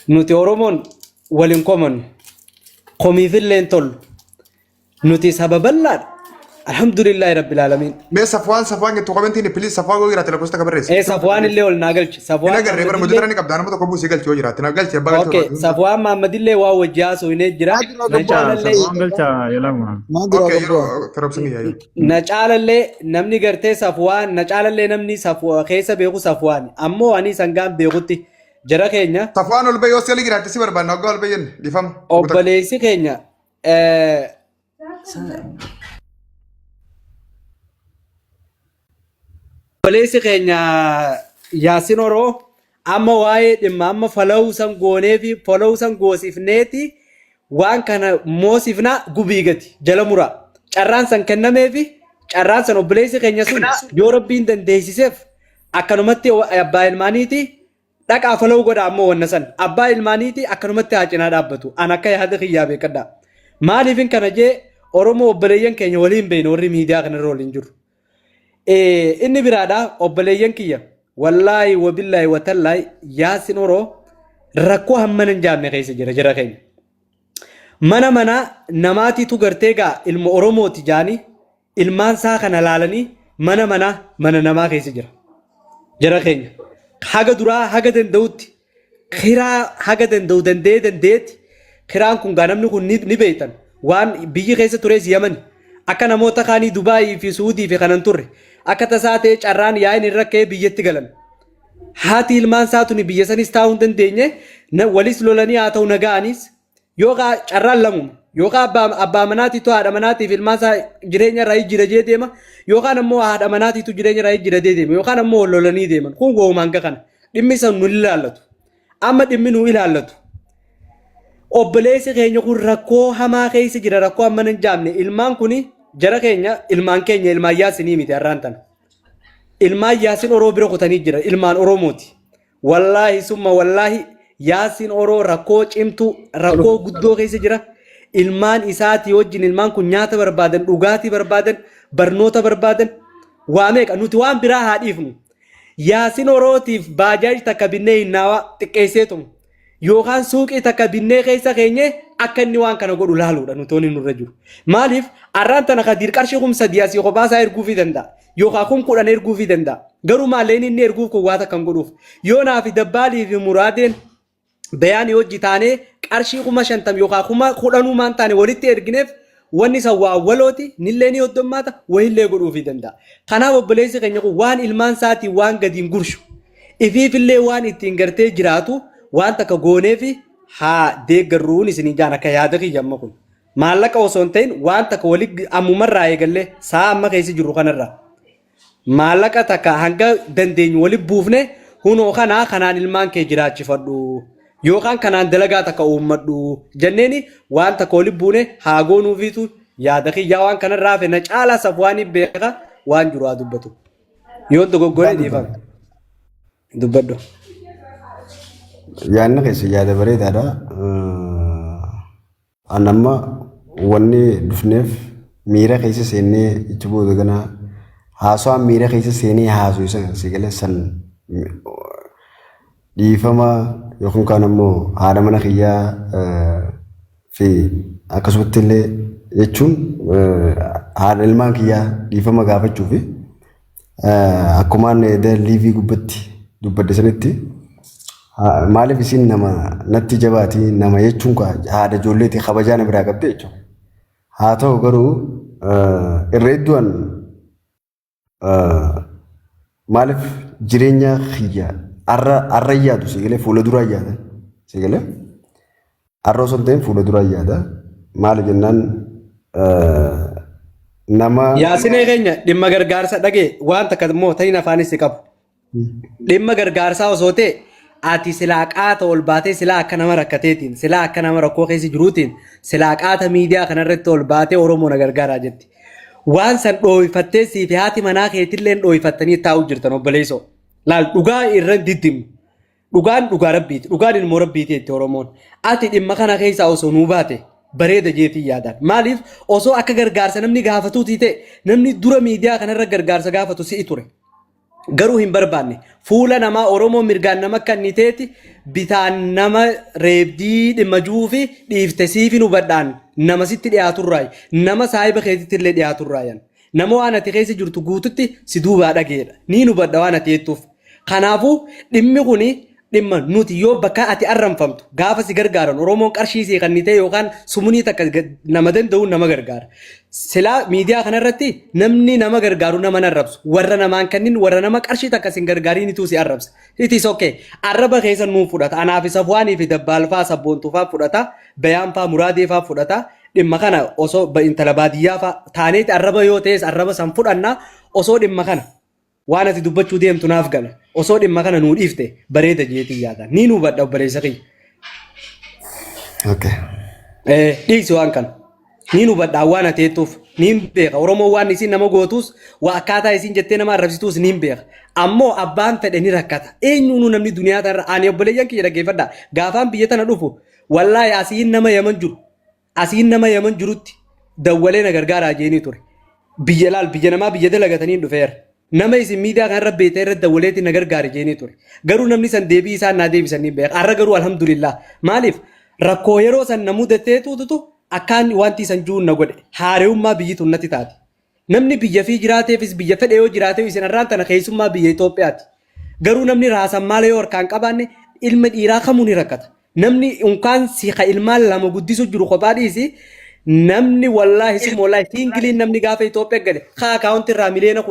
Nuti Oromoon wal hin komannu. Komiifillee hin tollu. Nuti saba bal'aadha. Alhamdulillaahi Rabbil Aalamiin. Mee Safwaan Safwaan jettu komentiin please Safwaan yoo jiraate lakkoofsa takka barreessi. Ee Safwaan illee ol naa galchi. Hin Safwaan agarree bara Mahammadillee mudutara ni qabda nama tokko buusii galchi yoo jiraate na galchi abbaa galchi Okay, barbaadu. Safwaan Mahammadillee waan wajji haasofnee jira. Maa jira Na gabbu'aa? caalallee Safwaan galcha yelama. Maa jira Okay gabbu'aa? yeroo firobsin yaayyu. na caalallee namni gartee Safwaan na caalallee namni Safwaa keessa beeku Safwaan. Ammoo ani sangaan beekutti jara keenya Safwaan ol bahee yoo si jiraate si barbaanna waggaa ol bahee jenne dhiifama. Obbo Takka. obboleessi keenya obboleessi keenya Yaasin Oroo amma waa'ee dhimma amma fala'uu san goonee fi fala'uu san goosifneeti waan kana moosifnaa gubii gati jala muraa carraan san kennamee fi carraan san obboleessi keenya sun yoo rabbiin dandeessiseef akkanumatti abbaa ilmaaniiti Dhaqaa follow godhaa ammoo wanna san. Abbaa ilmaaniiti akkanumatti haa cinaa dhaabbatu. An akka yaada kiyyaa beekadhaa. Maaliifin kana jee Oromoo obboleeyyan keenya waliin beekna warri miidiyaa kanarra waliin jiru. Inni biraadha obboleeyyan kiyya wallaahi wabillaahi watallaahi yaasin oroo rakkoo hammana hin jaamne keessa jira jara keenya. Mana mana namaatiitu gartee gaa ilma Oromooti jaanii ilmaan isaa kana laalanii mana mana mana namaa keessa jira. Jara keenya haga duraa haga danda'utti kiraa haga danda'u danda'ee danda'eetti kiraan kun gaa namni kun ni beektan waan biyyi keessa tures Yamani akka namoota kaanii Dubaayii fi Suudii fi kanan turre akka tasaa ta'ee carraan yaa'in irra ka'ee biyyatti galan. Haati ilmaan isaa tuni biyya sanis taa'uu hin dandeenye walis lolanii haa ta'u naga'anis Yookaa carraan lamuma. Yookaa abbaa manaatiitu haadha manaatiif ilmaan isaa jireenya irraa jijjiira jee deema. Yookaan ammoo haadha manaatiitu jireenya irraa jijjiira jee deema. Yookaan ammoo wal lolanii deeman. Kun wooma hanga kana. Dhimmi isa nu ilaallatu. Amma dhimmi nu ilaallatu. Obboleessi keenya kun rakkoo hamaa keessa jira. Rakkoo amma hin jaamne. Ilmaan kuni jara keenya ilmaan keenya ilmaan yaasinii miti har'aan tana. Ilmaan yaasin oroo bira kutanii jira. Ilmaan Oromooti. Wallaahi summa wallaahi Yaasiin Oroo rakkoo cimtuu rakkoo guddoo keessa jira. Ilmaan isaatii wajjin ilmaan kun nyaata barbaadan, dhugaatii barbaadan, barnoota barbaadan waa meeqa nuti waan biraa haa dhiifnu. Yaasiin Orootiif baajaaj takka binnee hinnaawaa xiqqeesseetuma. Yookaan suuqii takka binnee keessa keenye akka inni waan kana godhu laaluudha nuti wanni nurra jiru. Maaliif arraan tana kadiir qarshii 3000 asii kophaa isaa erguufii danda'a. Yookaan 10,000 erguufii danda'a. Garuu maallaqni inni erguuf kun waa takka hin godhuuf. Yoo naa fi dabbaalii fi muraadeen bayaanii hojii taanee qarshii 50,000 yookaan 10,000 maan taane walitti ergineef wanni san waa walooti nillee ni hoddommaata wayillee godhuufii danda'a. Kanaaf obboleessi keenya kun waan ilmaan isaatiin waan gadi hin gurshu. Ifiifillee waan ittiin gartee jiraatu waan takka gooneefi haa deeggarruun isiniin jaan akka yaada kiyya amma kun. Maallaqa osoo hin ta'in waan takka wali ammumarraa eegallee sa'a amma keessa jirru kanarraa. Maallaqa takka hanga dandeenyu wali buufne hunoo kanaa kanaan ilmaan kee jiraachifadhu yookaan kanaan dalagaa takka uummadhu jenneeni waan takka wali buune haa goonuufiitu yaada kiyyaa waan kanarraa hafe na caalaa safwaanii beeka waan jiru haa dubbatu. Yoon dogoggore dhiifama. Dubbadhu. Yaadni keessa yaada bareedaadha. An amma wanni dhufneef miira keessa seennee ichi booda gana haasawaan miira keessa seenee haasoo san si galee san dhiifama yookiin kaan ammoo haadha mana kiyyaa fi akkasumatti illee jechuun haadha ilmaan kiyyaa dhiifama gaafachuu fi Akkumaan liivii gubbatti dubbadde sanitti maaliif isiin nama natti jabaati nama jechuun haadha ijoolleeti kabajaa na biraa qabdi jechuudha. Haa ta'u garuu irra hedduun maaliif jireenya kiyya har'a har'a yaadu si galee fuula duraa yaada si galee har'a osoo hin ta'in fuula duraa yaada maali jennaan nama Yaasinee keenya dhimma gargaarsa dhagee waan takka immoo ta'in afaanis si qabu. Dhimma gargaarsaa osoo ta'e ati silaa qaata ol baatee silaa akka nama rakkateetiin silaa akka nama rakkoo keessa jiruutiin silaa qaata miidiyaa kanarratti ol baatee Oromoo na gargaaraa jetti. Waan san dhooyfattee sii fi haati manaa keetillee dhooyfattanii taa'u jirtan obboleessoo. Laal dhugaa irra diddimu. Dhugaan dhugaa rabbiiti. Dhugaan ilmoo rabbiiti jette Oromoon. Ati dhimma kana keessaa osoo nuu baate bareeda jeetii yaadaan. Maaliif osoo akka gargaarsa namni gaafatuutii ta'e namni dura miidiyaa kanarra gargaarsa gaafatu si'i ture. Garuu hin barbaanne. Fuula namaa Oromoo mirgaan nama kanniteeti bitaan nama reebdii dhimma juufi dhiifte siifin hubadhaan nama sitti dhiyaaturraayi. Nama saahiba keetitti illee dhiyaaturraayan. Nama waan ati keessa jirtu guututti si duubaa dhageedha. Niin hubadha waan ati jettuuf. Kanaafuu dhimmi kuni dhimma nuti yoo bakka ati arranfamtu gaafa si gargaaran Oromoon qarshii sii kannitee yookaan sumunii takka nama danda'uun nama gargaara. Silaa miidiyaa kanarratti namni nama gargaaru nama hin arrabsu. Warra namaan kannin warra nama qarshii takka sin gargaariinitu si arrabsa. It is okay. Arraba keessa nuun fudhata. Anaaf Safwaanii fi Dabbaalfaa Sabboontuufaa fudhata. Bayaanfaa Muraadeefaa fudhata. Dhimma kana osoo intala baadiyyaafaa taaneeti arraba yoo ta'es arraba san fudhanna osoo dhimma kana waan ati dubbachuu deemtu naaf gala. Osoo dhimma kana nuu dhiifte bareeda jeetii yaada. Niin hubadha obboleessa kiyya. Okay. Dhiisi waan kana. Niin hubadha waan ati jettuuf. Niin beeka. Oromoon waan isin nama gootuus waa akkaataa isin jettee nama arrabsituus niin beeka. Ammoo abbaan fedhe ni rakkata. Eenyuunuu namni duniyaa tanarra ani obboleeyyan kiyya dhaggeeffadha. Gaafaan biyya tana dhufu wallaahi asiin nama Yaman jiru. Asiin nama Yaman jirutti dawwalee na gargaaraa jeenii ture. Biyya laal biyya namaa biyya dalagataniin dhufeera. Nama isin miidiyaa kanarra beektan irra dawwaleetiin na gargaari jeenii ture. Garuu namni san deebii isaan naa deebisan ni beeka. Har'a garuu alhamdulillah. Maaliif rakkoo yeroo san na mudateetuutu akkaan wanti san jiruun na godhe. Haarewummaa biyyi tun natti taate. Namni biyya fi jiraateefis biyya fedhe yoo jiraate isin har'aan tana keessummaa biyya Itoophiyaati. Garuu namni raasan maala yoo harkaan qabaanne ilma dhiiraa kamuu ni rakkata. Namni unkaan si ka ilmaan lama guddisu jiru kophaa dhiisi. Namni wallaahi summa wallaahi siingiliin namni gaafa Itoophiyaa gale ka akaawunti irraa 10 miliyoona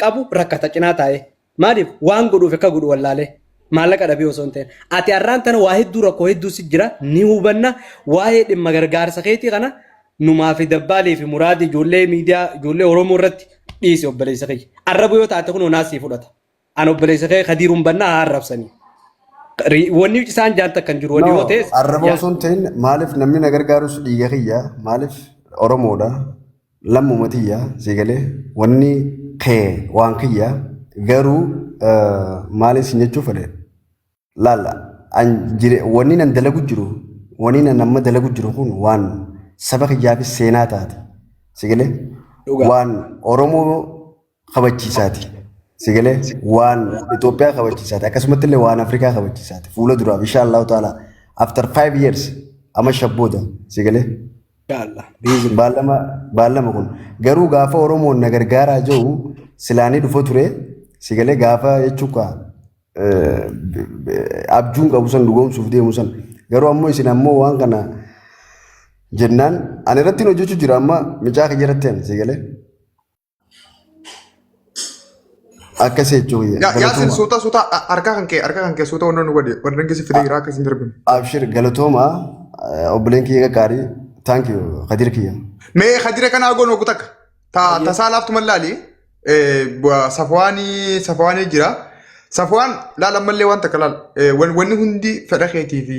qabu rakkata cinaa taa'ee. Maaliif waan godhuuf akka godhu wallaalee maallaqa dhabee osoo hin ta'in. Ati har'aan tana waa hedduu rakkoo hedduu si jira ni hubanna waa'ee dhimma gargaarsa keetii kana numaa fi dabbaalii fi muraadii ijoollee miidiyaa ijoollee Oromoo irratti dhiisi obboleessa kiyya. Arraba yoo taate kun onaa sii fudhata. An obboleessa kee Kadiiruun bannaa haa arrabsanii. Wanni isaan jaan takka hin jiru. Wanni yoo No, ta'es arraba yaa osoo hin ta'in maaliif namni na gargaarus dhiiga kiyya maaliif Oromoodha lammuma tiyya si galee wanni kee waan kiyya garuu maaliif sin jechuu fedhe laala an jire wanni nan dalagu jiru wanni nan amma dalagu jiru kun waan saba kiyyaafis seenaa taate si galee Dhugaa. waan Oromoo kabachiisaati. Si galee waan Itoophiyaa kabachiisaati. Akkasumatti illee waan Afrikaa kabachiisaati. Fuula duraaf insha Allahu ta'ala after 5 years amma shabbooda si galee Inshallah. Biizni. baallama baallama kun garuu gaafa Oromoon na gargaaraa jiru silaanii dhufa ture si galee gaafa jechuudha abjuun qabu san dhugoomsuuf deemu san garuu ammoo isin ammoo waan kana jennaan ani irratti hojjechuu jira amma micaa kiyya irratti ani si galee. Akkas jechuun Yaasin galatooma. suuta suuta harka kan kee suuta wannan nu godhe warra keessa fidee jira akka isin darbine. Abshir galatooma obboleen kiyya qaqqaarii thank you Kadir kiyya. Mee Khadira kanaa goonu ogu takka. Ta tasaa laaftu mallaali. Safawaanii jira. Safwaan laal ammallee waan takka laal. Wanni hundi fedha keetii fi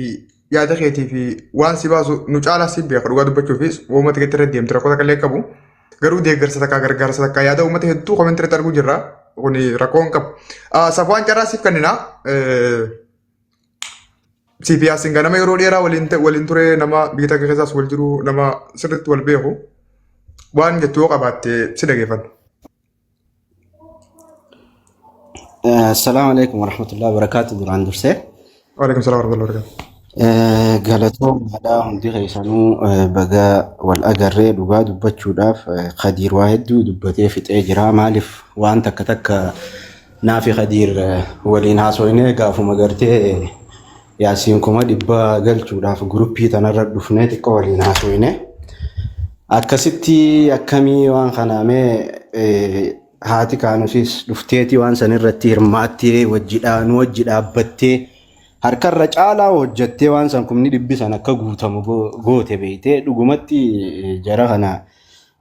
yaada keetii fi waan si baasu nu caalaa si beeka dhugaa dubbachuufis uummata keetti irra deemte rakkoo takka illee qabu. Garuu deeggarsa takka gargaarsa takka yaada uummata hedduu comment irratti arguu jirra. Kuni rakkoo hin qabu. Safwaan carraa siif kennina. Siif yaasin ganama yeroo dheeraa waliin ture nama biyya takka keessaas wal jiru nama sirriitti wal beeku. Waan jettu yoo qabaatte si dhageeffanna. Assalaamu alaikum warahmatullahi wabarakatuh duraan dursee. Waalaikum salaam warahmatullahi wabarakatuh. Galatoomaadhaa hundi keessanuu baga wal agarree dhugaa dubbachuudhaaf Khadiir waa hedduu dubbatee fixee jira. Maaliif waan takka takka naafi Khadiir waliin haasofnee gaafuma gartee Yaasiin 100,000 galchuudhaaf guruppii tanarra dhufnee xiqqoo waliin haasofne. Akkasitti akkamii waan kana mee haati kaanusis dhufteeti waan san irratti hirmaattee nu wajji dhaabbattee harkarra caalaa hojjattee waan san 100,000 san akka guutamu goote beeytee dhugumatti jara kana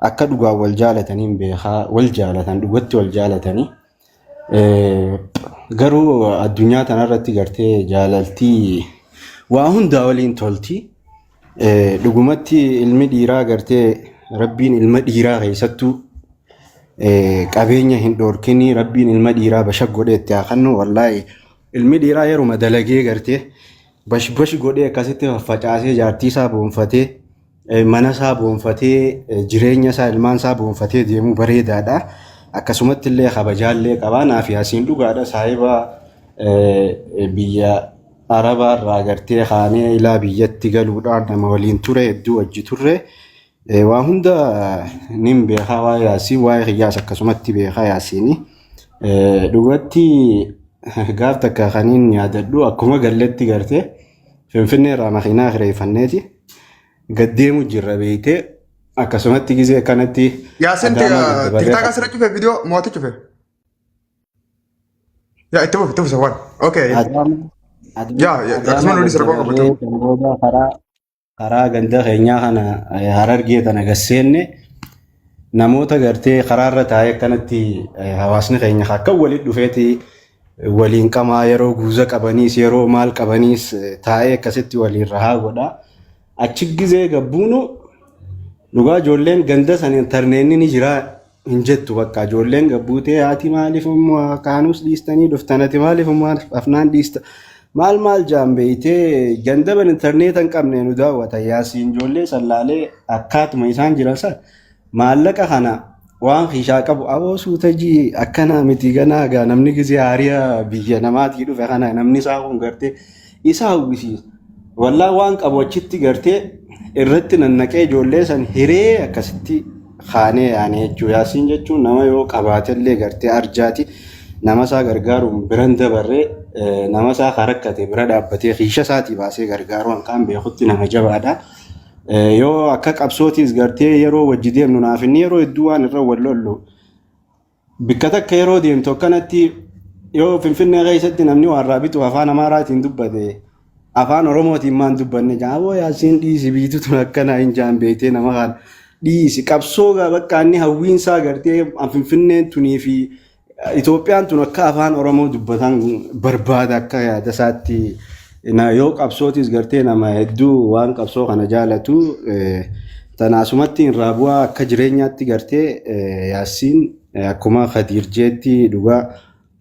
akka dhugaan wal jaalataniin beekaa wal jaalatan dhugatti wal jaalatanii. Garuu addunyaa tanarratti gartee jaalaltii waa hundaa waliin tolti. Dhugumatti ilmi dhiiraa gartee rabbiin ilma dhiiraa keessattuu qabeenya hin dhoorkinii rabbiin ilma dhiiraa bashak godhee itti haa kennu wallaahi ilmi dhiiraa yeruma dalagee gartee bashbash godhee akkasitti faffacaasee jaartii isaa boonfatee mana isaa boonfatee jireenya isaa ilmaan isaa boonfatee deemuu bareedaadha. Akkasumatti illee kabajaallee qabaa. Naaf Yaasiin dhugaadha saahiba biyya Arabaa irraa gartee kaanee ilaa biyyatti galuudhaan nama waliin ture hedduu wajji turre. Waa hunda nin beekaa waa'ee Yaasiin waa'ee kiyyaas akkasumatti beekaa Yaasiini. Dhugatti gaaf takka kaniin yaadadhu akkuma galletti gartee Finfinnee irraa makiinaa kireeffanneeti gad deemu jirra beeytee akkasumatti gizee akkanatti Yaasin Adaamaa gaddabarree tiktaaka asirra cufe viidiyoo mo'atu cufe. Yaa itti fufi itti fufi Safwaan. Okay. Adaama Yaa akkasuma Adaamaa nuti sirba qabatu. gaddabarree kan booda karaa karaa ganda keenyaa kana Harargee tana gasseenne namoota gartee karaarra taa'ee akkanatti hawaasni keenya akka walitti dhufeeti waliin qamaa yeroo guuza qabaniis yeroo maal qabaniis taa'ee akkasitti waliin rahaa godha. Achi gizee gabbuunu dhugaa ijoolleen ganda san intarneetni ni jira hin jettu bakka ijoolleen gabbuutee haati maaliif immoo kaanus dhiistanii dhuftan ati maaliif immoo afnaan dhiista maal maal jaan beeytee ganda ban intarneeta hin qabne nu daawwata Yaasiin ijoollee sallaalee akkaatuma isaan jiran san maallaqa kana waan kiishaa qabu aboo suutajii akkana miti ganaa gaa namni gizee haariya biyya namaatii dhufe kana namni isaa kun gartee isa hawwisiisa. Wallaa waan qabu achitti gartee irratti nannaqee ijoollee san hiree akkasitti kaanee yaane jechuudha. Yaasiin jechuun nama yoo qabaatellee gartee arjaati nama isaa gargaaruun biran dabarree nama isaa kan rakkate bira dhaabbatee kiisha isaatii baasee gargaaruu hanqaan beekutti nama jabaadha. Yoo akka qabsootiis gartee yeroo wajji deemnu naaf inni yeroo hedduu waan irra wal lollu bikka takka yeroo deemtu akkanatti yoo Finfinnee keessatti namni waan irraa bitu afaan Amaaraatiin dubbate afaan Oromootiin maan dubbanne jaaboo Yaasiin dhiisi biitu tun akkana hin jaan beektee nama kana dhiisi qabsoo gaa bakka inni hawwiinsaa gartee Finfinneen tunii fi Itoophiyaan tun akka afaan Oromoo dubbatan barbaada akka yaada isaatti yoo qabsootis gartee nama hedduu waan qabsoo kana jaalatu tanaasumatti irraa bu'aa akka jireenyaatti gartee Yaasiin akkuma Kadiir jeetti dhugaa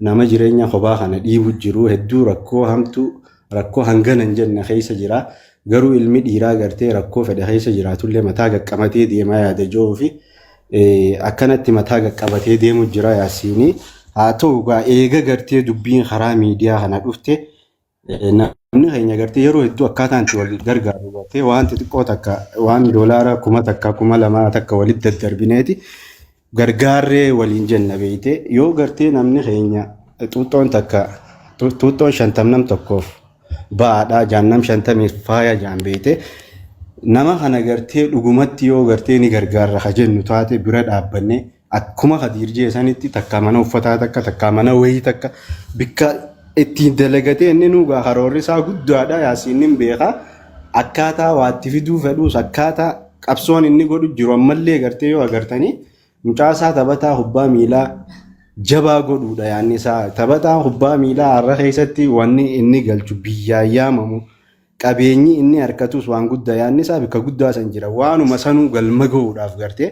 nama jireenya kophaa kana dhiibu jiru hedduu rakkoo hamtuu rakkoo hangana hin jenne keessa jira. Garuu ilmi dhiiraa gartee rakkoo fedhe keessa jiraatullee mataa gaqqabatee deemaa yaada jiru fi akkanatti mataa gaqqabatee deemu jira Yaasiinii. Haa ta'u gaa eega gartee dubbiin karaa miidiyaa kana dhufte namni keenya gartee yeroo hedduu akkaataan itti wal gargaaru gartee waan xixiqqoo takka waan doolaara 1000 2000 takka walitti daddarbineeti gargaarree waliin jenna beeyte yoo gartee namni keenya xuuxxoon takka xuuxxoon 50 nam tokkoof ba'aadha jaannam 50f faaya jaan beeyte nama kana gartee dhugumatti yoo gartee ni gargaarra ka jennu taate bira dhaabbanne akkuma Kadiir jee sanitti takka mana uffataa takka takka mana wayii takka bikka ittiin dalagatee inni nuugaa karoorri isaa guddaadha Yaasiin nin beeka akkaataa waatti fiduu fedhuus akkaataa qabsoon inni godhu jiru ammallee gartee yoo agartanii mucaasaa taphataa kubbaa miilaa jabaa godhuudha yaanni isaa taphataa kubbaa miilaa har'a keessatti wanni inni galchu biyyaan yaamamu qabeenyi inni harkatus waan guddaa yaanni isaa bakka guddaa san jira waanuma sanuu galma gahuudhaaf gartee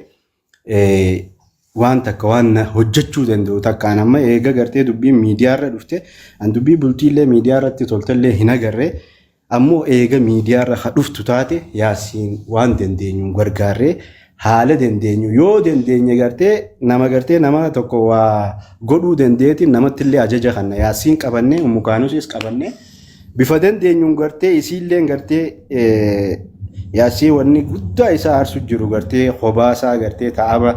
waan takka waan hojjechuu danda'u takkaan amma eega gartee dubbiin miidiyaarra dhufte an dubbii bultiillee miidiyaarratti toltellee hin agarre ammoo eega miidiyaarra ka dhuftu taate Yaasiin waan dandeenyuun gargaarree haala dandeenyu yoo dandeenye gartee nama gartee nama tokko waa godhuu dandeetiin namattillee ajaja kanna Yaasiin qabannee Ummu Kaanusis qabannee bifa dandeenyuun gartee isiilleen gartee Yaasii wanni guddaa isaa aarsu jiru gartee kobaasaa gartee ta'aba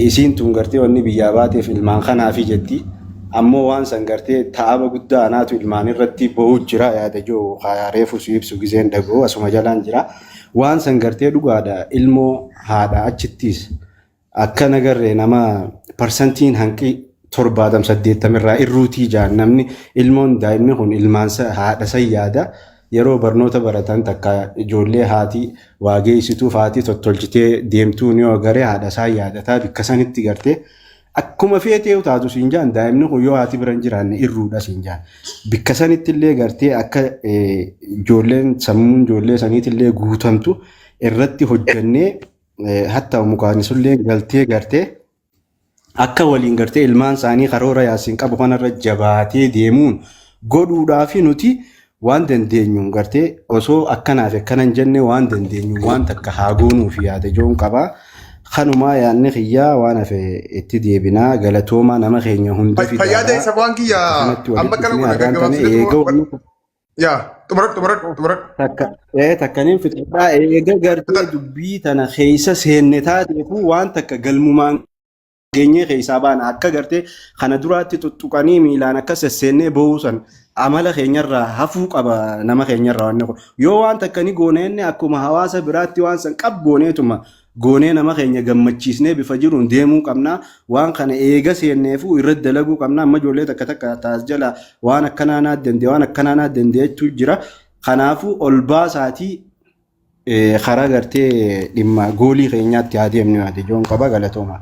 isiin tun gartee wanni biyyaa baateef ilmaan kanaafi jetti. Ammoo waan san gartee ta'aba guddaa anaatu ilmaan irratti bo'u jira yaada jiru reefu si ibsu gizeen dhaga'u asuma jalaan jira. Waan san gartee dhugaadha ilmoo haadha achittis akka nagarree nama parsantiin hanqi 70 80 irraa irruutii jaan namni ilmoon daa'imni kun ilmaansa haadha san yaada yeroo barnoota baratan takka ijoollee haati waa geessituuf haati tottolchitee deemtuun yoo agaree haadha isaa yaadataa bikka sanitti gartee akkuma feetee taatu siin jaan daa'imni kun yoo haati bira hin jiraanne irruudha siin jaan bikka sanitti illee gartee akka ijoolleen sammuun ijoollee saniitillee guutamtu irratti hojjennee hatta mukaanisullee galtee gartee akka waliin gartee ilmaan isaanii karoora Yaasiin qabu kanarra jabaatee deemuun godhuudhaaf nuti waan dandeenyuun gartee osoo akkanaa fi akkana hin jenne waan dandeenyu waan takka haa goonuu fi yaada ijoon qabaa. Kanumaa yaadni kiyyaa waan hafe itti deebinaa galatoomaa nama keenya hunda Fayyaa ta'e fidaadhaa. Safwaan kiyya Akkanatti amma walitti akkana dhufnee godha har'aan tana gaggabaabsineetuma eega wanni yaa xumuradhu xumuradhu xumuradhu. Takka takkaniin fixadhaa eega gartee dubbii tana keessa seenne taateefu waan takka galmumaan geenyee keessaa baana akka gartee kana duraatti tuttuqanii miilaan akka sesseennee ba'uu san amala keenyarraa hafuu qaba nama keenyarraa wanni kun yoo waan takka ni gooneenne akkuma hawaasa biraatti waan san qab gooneetuma goonee nama keenya gammachiisnee bifa jiruun deemuu qabna waan kana eega seenneefu irratti dalaguu qabna amma ijoollee takka takka taas jala waan akkanaa naa danda'e waan akkanaa naa danda'etu jira kanaafuu ol baasaatii karaa gartee dhimma goolii keenyaatti haa deemnu yaade joon qaba galatooma.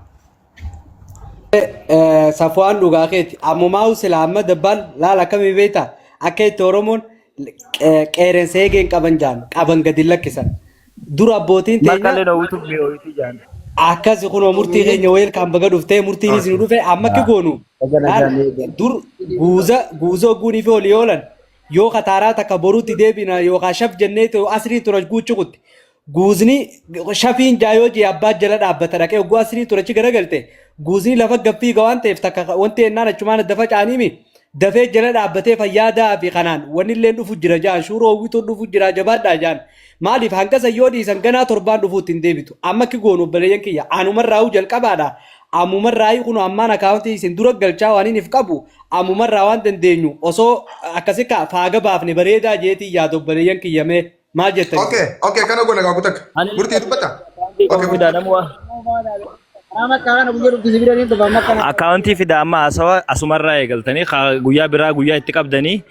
Safuwaan dhugaa keeti. Ammumaa sila amma dabbaan laala akkamii beektaa? Akka itti Oromoon qeerrensa eegeen qaban jaan qaban gadi lakkisan. Dura abbootiin teenya Maqalee dhawwitu mi'ooyti jaan. Akkasi kunoo murtii keenya weelkaan baga dhuftee murtiinis nu dhufe amma akka goonu laal dur guuza guuza ogguunii fi olii oolan yoo kataaraa takka boruutti deebina yookaan shaf jennee asrii tura guuchu kutti guuzni shafiin jaayoo jee abbaa jala dhaabbata dhaqee ogguu asrii tura achi garagalte guuzni lafa gaffiiga waan ta'eef takka wanti ennaan achumaan adda facaaniimi dafee jala dhaabbatee fayyaa da'aa fi kanaan wanni illee dhufu jira jaan shuuroo hawwituun dhufu jira jabaadhaa jaan maaliif hanga san yoo dhiisan ganaa torbaan dhufuutti hin deebitu amma akki goonu obboleeyyan kiyya anumarraa'uu jalqabaadha ammumarraa'ii kun ammaan akaawuntii isin dura galchaa waan inni qabu ammumarraa waan dandeenyu osoo akkasi ka faaga baafne bareedaa jeetii yaada obboleeyyan kiyya mee maal jettan Okay, okay, kana goona gaa kutak. Murtii dubbata. Okay, Fidaa nama waa. Akkaawuntii fidaa amma haasawa asumarraa eegaltanii guyyaa biraa guyyaa itti qabdanii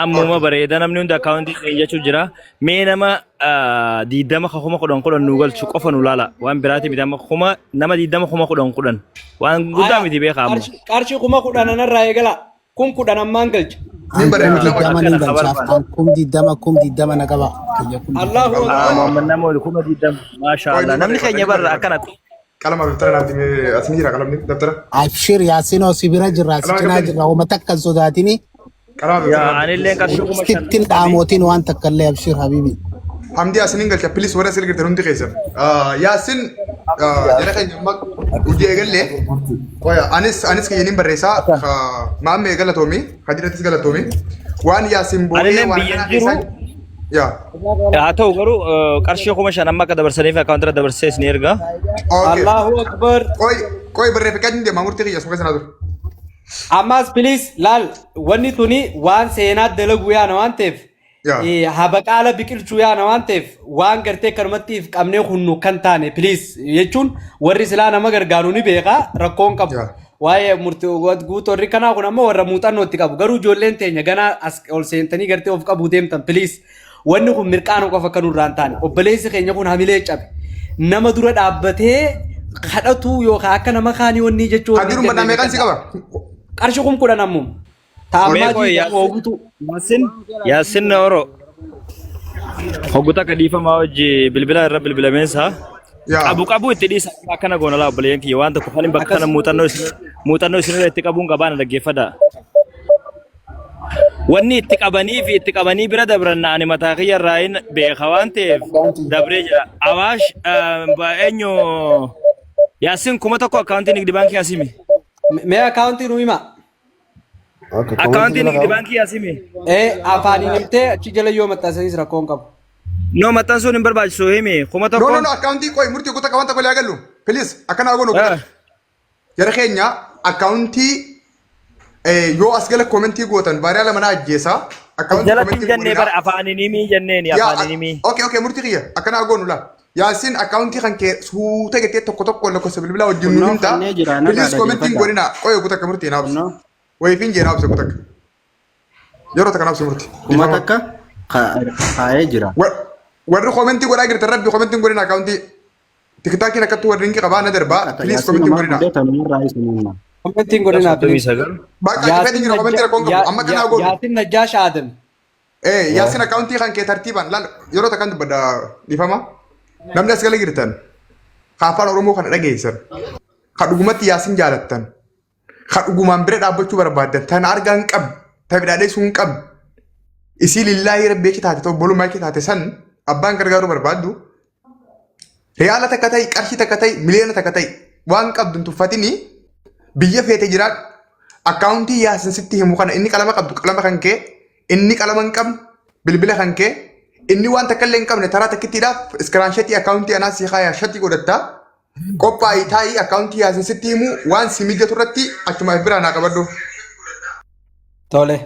ammuma bareeda namni hundi akkaawuntii keenya jechuu jira. Mee nama 20 ka 10,000 10,000 nu galchu qofa nu laala. Waan biraati miti amma kuma nama 20 10,000 10,000. Waan guddaa miti beekaa amma. Qarshii 10,000 anarraa eegala 10,000 ammaan galcha. Nin An kum barreeffama. 20 nin Akkana galchaaf. kabarbaana. An kum 20 kum 20 na qaba. Kiyya kum 20. Allahu akbar. Muhammad nama 20,000 maasha Qoy Allah. nin Namni barreeffata, keenya nin barra barreeffata. akkana. Qalama daftara naaf himi as ni jira qalamni daftara. Abshir Yaasinoo si bira jirra si Qalama cinaa qabdani. jirra homa takka hin sodaatini. Qalama daftara Yaa naaf himi. anillee qarshii 5,000 Sittin dhaamotiin waan takka illee abshir habibi. Hamdi asinin galcha please warra asirra jirtan hundi keessan. Yaasin jara keenya amma hojii eegalle. Qoya anis anis kiyya nin barreessaa maammee galatoomi hadirattis galatoomi waan Yaasin boo'ee Anillee waan biyya kanaa jiru keessaa yaa. Haa ta'u garuu qarshii 5,000 amma akka dabarsaniif akkaawuntii irra dabarsee isin erga. Okay. Allahu akbar. Qoy qoy barreeffachaa hin deemaa murtii kiyya suma keessanaa ture. Ammas please laal wanni tuni waan seenaa dalagu yaana waan ta'eef Yaa. Habaqaala biqilchuu yaana waan ta'eef waan gartee kanumatti if qabnee hunnu kan taane please jechuun warri silaa nama gargaaru ni beeka rakkoon qabu. Yaa. Waa'ee murtii guutuu warri kanaa kun ammoo warra muuxannoo itti qabu garuu ijoolleen teenya ganaa as ol seentanii gartee of qabuu deemtan please wanni kun mirqaana qofa akka nurraa hin taane obboleessi keenya kun hamilee cabe nama dura dhaabbatee kadhatu yookaan akka nama kaanii wanni jechuu wanni hin Hadiruma jenne meeqaan si qaba? Qarshii 10,000 ammuma. Taammaa Mee qoy jiidha Yaasin hoogutu. Yaasin Yaasin Oro hoggu takka dhiifamaa hojii bilbila irra bilbilameensa Yaa. qabu qabu itti dhiisa akkana goona laa obboleeyyan kiyya waan tokko kan bakka kana Akkas. muuxannoo isin irra itti qabuun qabaana dhaggeeffadha. Wanni itti qabanii fi itti qabanii bira dabran ani mataa kiyya irraa hin beeka waan ta'eef dabree jira. Awaash eenyu Yaasin 1,000 akkaawuntii nigdi baankii asimi. Mee akaawuntii nu hima. Okay, Akkaawuntii koomentii jala nigdi kaa'u. baankii asimi. Afaaniin himtee achi jala yoo maxxansanis rakkoo hin qabu. No maxxansuun hin barbaachisu himi kuma No tokko. no no akkaawuntii qoy murtii kutaa qaban tokko illee agallu. Please akkana goonu kutaa. Jara keenya akkaawuntii yoo as gala koomentii gootan vaariyaa lama na ajjeesaa. Akkaawuntii Jalatti koomentii hin jennee godhinaa. bara afaaniin himii jenneeni Yaa afaaniin himii. okay okay murtii kiyya akkana goonu laa. Yaasin akkaawuntii kan kee suuta jettee tokko tokko lakkoofsa bilbilaa wajjin nu Kunnoo himta. kannee jira nagaa Please koomentiin dhaggeeffadhaa. godhinaa. Qoy kutaa akka murtii naaf. Kunnoo Wayifiin jee naaf kutaa akka. Yeroo takka naaf murtii. kuma Dhiifama. takka kaa'ee jira. Warri koomentii godhaa jirtan rabbi koomentiin godhinaa akkaawuntii. Tiktaakiin akkattuu warri linki qabaa na darbaa. Please Yaasin koomentiin namaa godhinaa. fuudhee tanumarraa isin himna. Komentiin godhinaa Soddomii please. sagal. Bakka cufeetiin Yaasin jira koomentii rakkoon qabu. Amma kanaa goonu. Yaasin Najjaash Aadam. Yaasin akkaawuntii kan kee tartiibaan laal yeroo takkaan dubbadha dhiifama. Namni as gala jirtan ka afaan Oromoo kana dhageessan ka dhugumatti Yaasin jaalattan ka dhugumaan bira dhaabbachuu barbaaddan tana argaa hin qabne ta bidhaadheessuu hin qabne isii lillaahii rabbi achi taate obbolummaa achi taate san abbaan gargaaruu barbaaddu Riyaala takka ta'i, qarshii takka ta'i, miliyoona takka ta'i waan qabdu hin tuffatini biyya feete jiraadhu. Akkaawuntii Yaasin sitti himu kana inni qalama qabdu qalama kan kee, inni qalama hin qabne bilbila kan kee, inni waan takka illee hin qabne taraa takkittiidhaaf iskiraanshatii akkaawuntii anaa si kaayaa shatii godhatta. Qophaa'ii taa'ii akkaawuntii Yaasin sitti himu waan si mijatu irratti achuma if biraa naa qabadhu. Tole.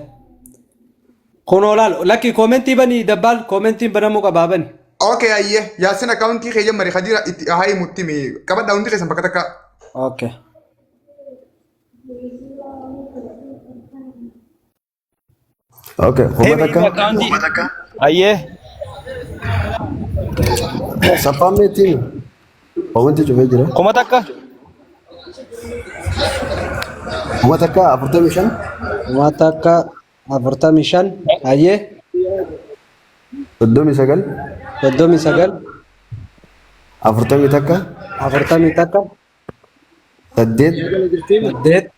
Kunoo laal lakki koomentii bani dabbaal koomentiin banamuu qabaa bani. Okay ayyee Yaasin akkaawuntii kee jammari Khadiira itti haa himutti himi qabadhaa hundi keessan bakka takka. Okay. Okay, kuma Himi takka. akkaawuntii. Ayyee. Saffaan meetiin wanti cufee jira. 1000. 1045. 1045 ayyee. 39. 39. 41. 41. 8. 8.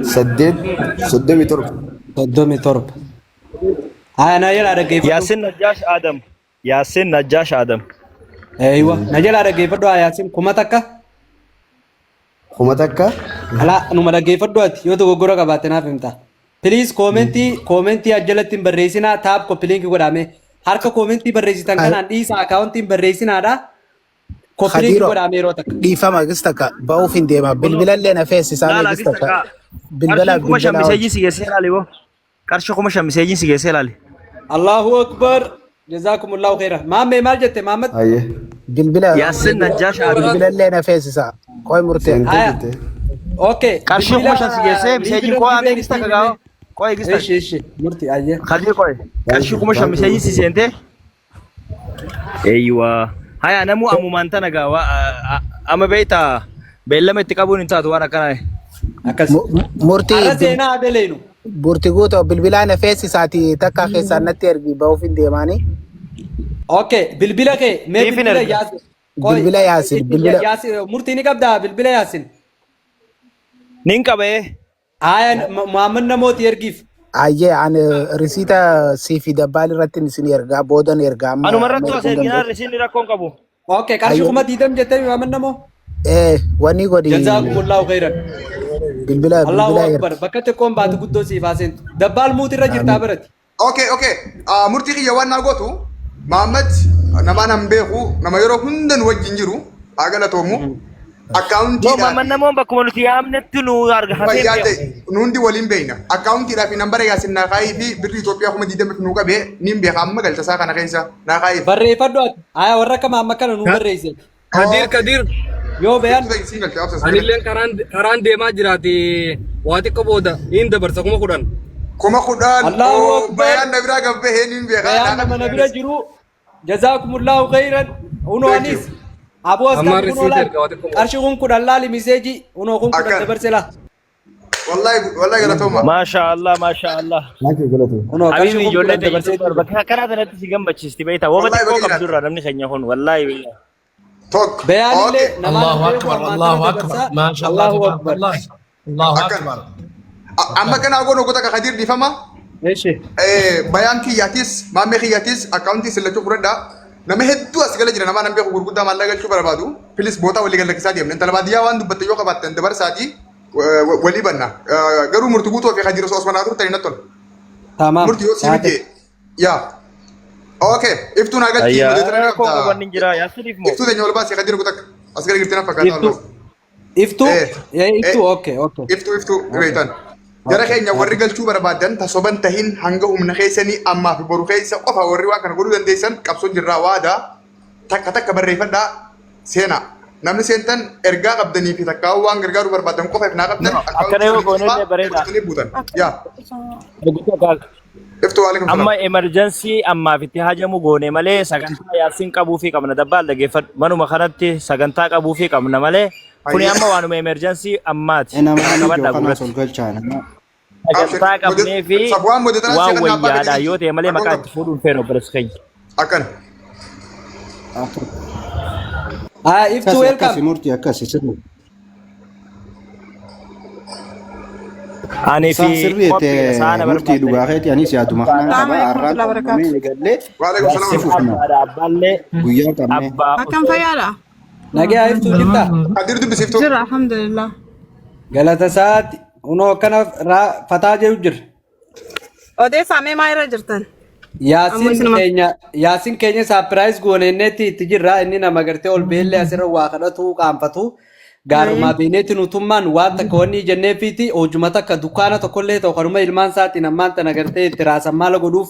8 37. 37. Haa na jalaa dhaggeeffadhu. Yaasin Najjaash Adam. Yaasin Najjaash Adam. Eeywa na jalaa dhaggeeffadhu haa Yaasin 1000. 1000. Alaa numa dhaggeeffadhu ati yoo dogoggora qabaatte naaf himta. Please koomentii koomentii ajjalatti hin barreessinaa taap koppiliinki godhame. Harka koomentii barreessitan kanaan dhiisa akaawuntii hin barreessinaadha. Koppiliinki Khadiiro godhame yeroo takka. dhiifama gis takka ba'uuf hin deema. Bilbilallee na feessisaa Laala gis gis takka. takka. Bilbila Qarshii 5,000 bilbila miseejii si geessee ilaali boo. Qarshii 5,000 miseejiin si geessee ilaali. Allahu akbar. Jazakumullahu khairan. Maammee maal jette Mahammad? Ayyee. bilbila Yaasin Najjaash Adam. bilbilallee na feessisaa. Qoy murtee. Seentee Haya. jirte. Okay. Qarshii Bilbila 5,000 si geessee miseejiin liiviroo koo amee liivireen gis takka itti gaa'oo. himee. Qoy gis takka. Ishi ishi murti ayyee. Khadiir qoy. Thank Qarshii you. 5,000 Thank you. miseejii si seentee. Eeyyuwa. Haya namuu ammumaan tana gaa amma beektaa beellama itti qabuun hin taatu waan akkanaa. Akkas. Murtii Arra seenaa abeleenu. burti guutoo bilbilaa na feessisaati takka keessaan natti ergi ba'uuf hin deemaani. Okay. Bilbila kee mee Siif hin bilbila erga. Yaasin. Qoy. Bilbila Yaasin bilbila Yaasin murtii ni qabdaa bilbila Yaasin. Nin qabee. Haya Muhammad namooti ergiif. Ayyee ani risiita sii fi dabbaal irratti isin ergaa boodan ergaa amma Anuma amma irrattu as erguu hin erginaan danda'u. risiin rakkoon qabu. Okay qarshii Ayyee 20,000 jettee Muhammad namoo. Wanni godhi Jazakumullahu khairan. bilbila Allahu bilbila akbar. ergi. Bakka xiqqoon baatu guddoo siif haa seentu. Dabbaal muuti irra jirtaa Amiin. barati. Okay, okay. Murtii kiyya waan naa gootu Mahammad namaan han beeku nama yeroo hunda nu wajjin jiru haa galatoomu. No Akkaawuntiidhaa mamman fi namoon bakkuma nuti yaamnetti nu arga hafee fayyaa beeku. ta'e nu hundi waliin beekna. Akkaawuntiidhaa fi nambara yaasin naa kaayii fi birrii Itoophiyaa 20,000 nuu qabee niin beeka amma galcha isaa kana keessa naa kaayiif. Barreeffadhu ati. Haya warra akka Mahammad kana nuu barreesse. Kadir Okay. Kadir Yoo bayaan Iftuu ta'e siin galcha obsa sibiila. anilleen karaan karaan deemaa jiraate waa xiqqoo booda hin dabarsa 10,000. 10,000 Allahu oo akbar. bayaan na biraa gabbahee niin beeka Bayaan naa nama na qabdi bira anis. jiru. Jazakumullahu khairan. Unoo Thank you. anis. Aboo Ammaan asxaan kunoo risiita laal. erga waa xiqqoo booda. Qarshii 10,000 laali miseejii. Unoo 10,000 Akkana. dabarse laa. Wallahi wallahi galatooma. Maasha Allah maasha Allah. Thank you galatoo. Unoo qarshii Habibi 10,000 ijoollee ta'e dabarsee jechuun jira. bakka akkanaa kanatti si gammachiisti beektaa. Wama Wallahi xiqqoo baga qabdu jiraatte. irraa namni keenya kun wallaahi billahi. Tokko. Bayaan illee Okay. namaan Allahu hin beeku akbar, ammaan Allahu tana akbar. dabarsaa. Masha Allah, Allahu akbar. tabarakallah. Allahu Akkana. akbar. Amma kanaa goonu goota akka Khadiir dhiifama. Eshi. Bayaan kiyyaatis maammee kiyyaatis akkaawuntii sillachuu fudhadhaa. Nama hedduu as gala jira namaa nan beeku gurguddaa maallaqa galchuu barbaadu. Pilis bootaa walii gallakkisaa deemna. Intala baadiyyaa waan dubbatte yoo qabaattan dabarsaatii walii banna. Garuu murti guutuu fi Khadiir osoo osmanaa turtanii natti tola. Tamaam. Murti yoo sii Taate. miti yaa. Okay. Iftuu naa galchii Ayyaa modeetara ni rakkoo qabda. qaban hin jira yaasiniif moo. Iftuu teenya ol baasii Khadiir kutakka. As gara girtina fakkaata ol Iftuu. baasi. Iftuu. Eh, Iftuu. eh, Okay. Okay. Iftuu iftuu beektan. Jara Okay. keenya warri galchuu barbaadan tasoban tahin hanga humna keessanii ammaa fi boru keessa qofa warri waan kana godhuu dandeessan qabsoon jirraa waadaa takka takka barreeffadhaa seenaa. Namni seentan ergaa qabdanii fi takkaa waan gargaaruu barbaadan qofa if naa qabdan No akkaawuntii akkana yoo sanii goonellee qofaa bareeda. fudhatanii buutan. Yaa Dhuguu iftuu waalaikum Amma salaam. emergency ammaaf itti hajamu goone malee sagantaa yaasiin qabuufii qabna dabbaal dhaggeeffadhu manuma kanatti sagantaa qabuufii qabna malee kuni Hayyee. amma waanuma emergency ammaati Nama kana ni ijoo qabadhaa kanaas gurratti ol galchaa nama. Abshir. sagantaa qabnee fi Safwaan modeetara waan seeqan abbaa wayyaadha gadi yoo ta'e malee Rakkoon maqaa qabu. itti fuudhuun feenu obboleessa keenya. Akkana. Haya iftuu Akkasi akkasi welcome. murtii akkasi sirri. Ani Sah fi sirrii qophiidha itti saana murtii barbaadde. dhugaa keeti anis yaaduma kanaan Assalamu qaba. alaikum Har'aan warahmatullahi qabnee wabarakatuh. eegallee Waalaikum itti salaam. fufna. Abbaadha abbaallee Guyyaa qabnee. abbaa Akkam Hussein. fayyaadha? Nagaa iftuu jirta? Kadir dubbisiiftu. Jira alhamdulillah. Galata isaati. Unoo akkana fataa jiru jira. Odeessaa mee maa irra jirtan? Ammoo Yaasiin isinuma keenya Yaasiin keenya saapiraayiz gooneenneetti itti jirra. Inni nama gartee ol beellee asirra waa kadhatu qaanfatu. Gaarumaa beeneetti nutummaan waan takka wanni jenneefiiti hojuma takka dukkaana tokkollee ta'u kanuma ilmaan isaatiin ammaan tana gartee itti raasan maala godhuuf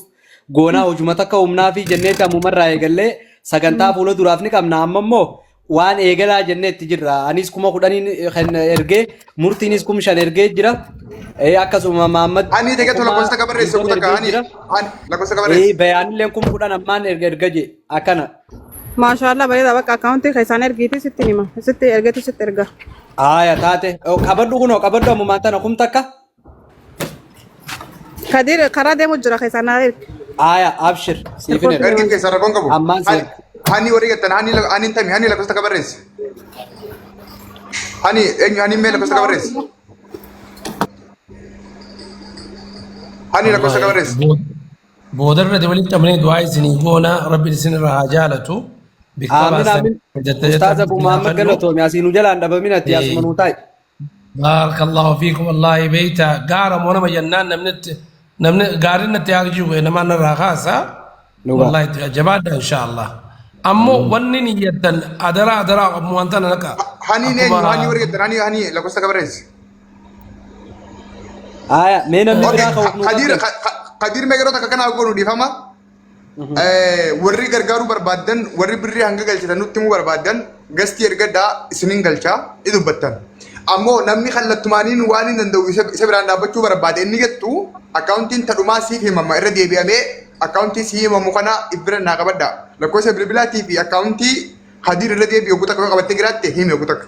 goonaa hojuma takka humnaa fi jenneetti ammumarraa eegallee sagantaa fuula duraaf ni qabna. Amma immoo waan eegalaa jennee itti jirra. Anis 10,000 kan ergee murtiinis 5,000 ergee jira. Akkasuma Mahammad Ani tegattu kuma lakkoofsa takka barreessi 20 oguu takka ergee ani jira. ani lakkoofsa takka barreessi. Bayaanillee 10,000 ammaan erga erga jee akkana. Maashaallah bareeda bakka akkaawuntii keessaan ergiiti sitti hima. Sitti ergeetu sitti erga. Haaya taate. Qabadhu kunoo qabadhu ammumaan tana 1000. Kadir karaa deemu jira keessaan naa ergi. Haaya abshir siifin erga. Ergi keessaa rakkoon qabu. Ammaan si erga. Hani warri jettan hani hani tami hani lakkoofsa takka barreessi. Hani eenyu hani mee lakkoofsa takka barreessi. Hani lakkoofsa takka barreessi. Boodarra walitti qabnee du'aa isinii goona rabbi isin irraa haa jaalatu. Bikka Aamin baastan aamin. jette Ustaaz jette Abu rabbi Muhammad haa galatoomi asii nu jalaan dhabamin ati asuma nuu taa'i. Barakallahu fiikum wallahi beeyta gaara moo nama jennaan namni namni gaariin natti haa jiru namaan narraa kaasa. Dhugaa. Wallahi jabaadha insha Allah. Ammoo wanni niyyattan adaraa adaraa ammoo wanta naqa. Hani eenyu Akkuma hani warri jettan hani hani lakkoofsa takka barreessi. Haaya mee namni Okay, biraa ka'uuf nuu Kadir qabdan. Kadir mee yeroo takka kanaa goonu dhiifama. Warri gargaaruu barbaaddan warri birrii hanga galchitan nutti himuu barbaaddan gastii ergadhaa isinin galchaa ni dubbattan. Ammoo namni kallattumaaniin waan hin danda'u isa biraan dhaabbachuu barbaade inni jettu akkaawuntiin tadhumaa siif himama irra deebi'amee akkaawuntii sii himamu kana if bira naa qabadha. Lakkoofsa bilbilaatii fi akkaawuntii Kadir irra deebi'u oguu takka yoo qabattee jiraatte himi oguu takka.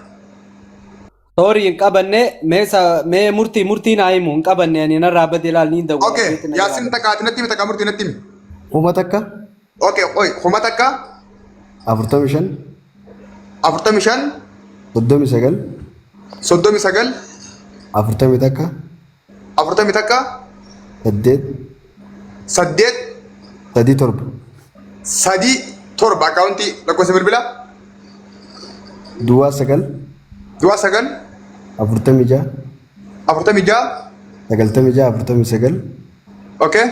Sorry hin qabanne mee mee murtii murtii naa himu hin qabanne ani narraa bade ilaal niin dawwala Okay, beeti na jalaa Yaasin bade. takka ati natti himi takka murtii natti himi. 1000 Okay, oi 1000 45 45 39 39 41 41 8 8 3 7 3 7 akkaawuntii lakkoofsa bilbilaa Duwwaa 9 duwwaa 9 46 46 96 49 okay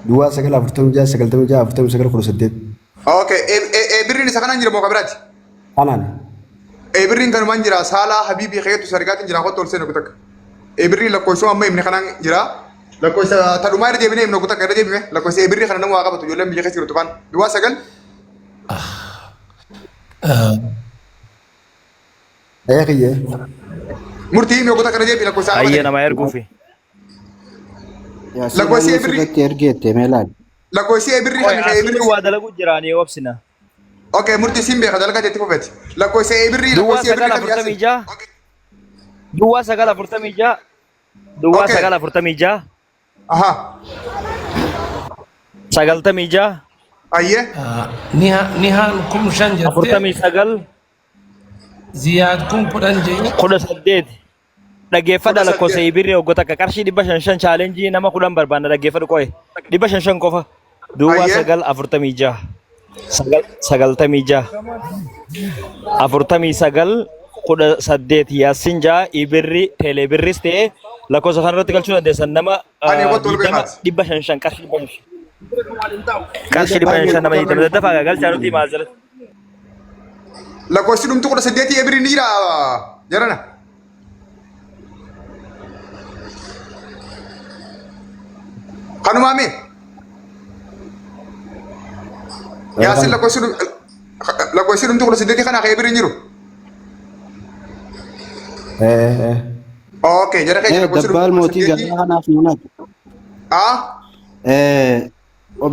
Duwwaa 9 46 96 49 18. Okay, birriin isa kanaan jira moo kabiraati? Kanaan. Birriin kanumaan jira Saalaa Habiibii keetu sargaatiin jira kottu ol seenu takka. Birriin lakkoofsuma amma himne kanaan jira. Lakkoofsa tadhumaa irra deebinee himne takka irra deebime lakkoofsa birrii kana nama waa qabatu ijoolleen biyya keessa jirtu faan. Duwwaa 9 Ee kiyyee. Murtii himi oggota kana deebi lakkoofsa Ayyee qabatanii. nama erguufi. Yaasiin Lakkoofsi amma birrii sirratti ergeette mee laali. lakkoofsi birrii Qoy kan ka'e asiin birrii. waa dalagu jiraanii obsina. Okay, murtii siin beeka dalagaa jetti fufeeti. Lakkoofsi birrii Duwwaa lakkoofsi birrii 9 kan 46 Yaasiin. Duwwaa 9 46 Duwwaa Okay. 9 46 Aha. 96 Ayyee. Nihaan 5,000 jettee 49 Ziyaad 10,000 jee 18 dhaggeeffadha lakkoofsa 18. ibirri hoggota akka qarshii 500 chaalenjii nama 10 barbaanna dhaggeeffadhu qoye 500 qofa duwwaa Ayyee. 9 46 96 49 18 yaassin ja'a ibirri teeleebirris ta'e lakkoofsa kanarratti galchuu dandeessan nama Ani kottu ol 20 beekaati. 500 qarshii 500 qarshii 500 nama 20 daddafaa galchaa nuti maal jalatti. Lakkoofsi dhumtu 18 birrii ni jira jarana. Kanumaa mee? Yaasin lakkoofsi dhumtu 18 kana ka'ee birrii hin jiru. Ee. Okay, jara keenya lakkoofsi dhumtu Dabbaal mootii 18. garaa kanaaf nuunati. Ah,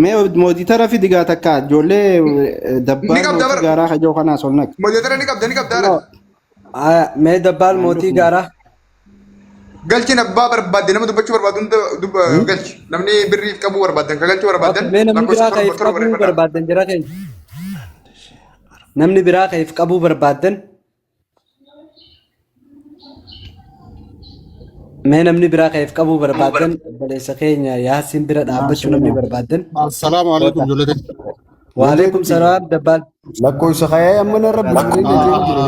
Mee mootii tara fidi gaa takka ijoollee ni dabbaal qabda mootii bara. gaaraa kajoo kanaas ol naqi. Mootii ni qabda ni qabda ara. Haaya mee dabbaal mootii gaaraa. Galchiin abbaa barbaadde nama dubbachuu barbaadu hunda galchi. Namni birrii qabuu barbaaddan ka galchuu barbaaddan Mee namni lakkoofsa biraa 7 ka'eef 7 qabuu barreeffadhaa. barbaaddan jira keenya. Namni biraa ka'eef qabuu barbaaddan. Mee namni biraa ka'eef qabuu barbaadan obboleessa keenya Yaasiin bira dhaabbachuu namni barbaadan. Assalaamu alaikum ijoollee. Waalaikum salaam dabbaal. Lakkoofsa kayyaa amma narra bilbilee deebi'ee jira.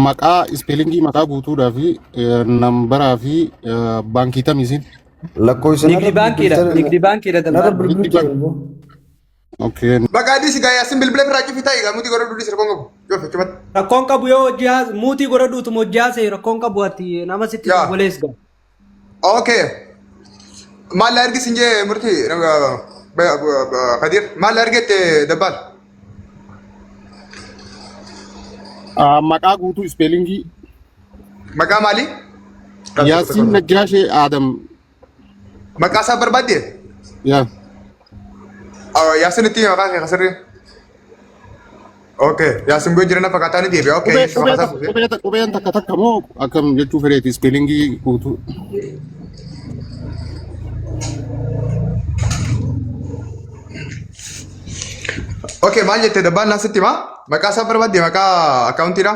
Maqaa ispeelingii maqaa guutuudhaa fi nambaraa fi baankii tamiisin. Lakkoofsa Nigdi baankiidha. Nigdi baankiidha narra dabbaal. bilbiluu jira. Okay. Bakka adii si gaa Yaasin bilbila irraa cufi taa'e gaa muti godhadhu dhiisi rakkoon qabu. Cufi cufatti. Rakkoon qabu yoo hojii haas muutii godhadhuutuma hojii haasa'e rakkoon qabu ati nama sitti Yaa. obbolees gaa. Okay. Maal ergi sin jee murtii Kadir maal ergette dabbaal? Maqaa guutuu ispeelingii Maqaa maalii? Yaasiin Naggaashee Aadam. Maqaa isaa barbaadde? Yaa. Yaasin itti maqaa kee kasirri. Okay. Yaasin biyya jirana fakkaataa ni deebi'a. Okay. Qubee Maqaa isaa buusee. qubeen takka takka moo akkam jechuu fedheeti ispeelingii guutuu. Okay maal jette dabbaan naa sitti himaa? Maqaa isaa barbaadde maqaa akkaawuntiidha?